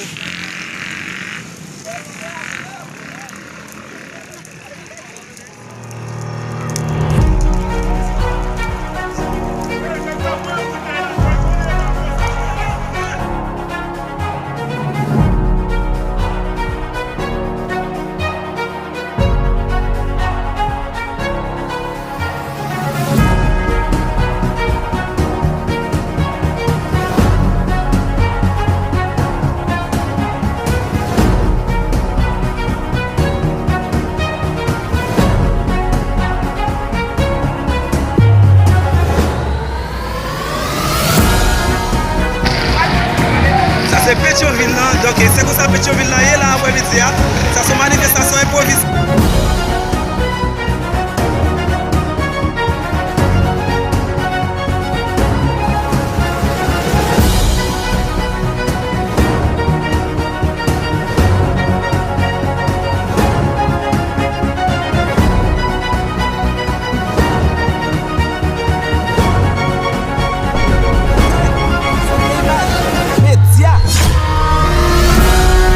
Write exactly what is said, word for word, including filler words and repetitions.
Sa se Petyonvil lan, donk se konsa Petyonvil lan ye la aprèmidi a. Sa se yon manifestasyon enpwovize.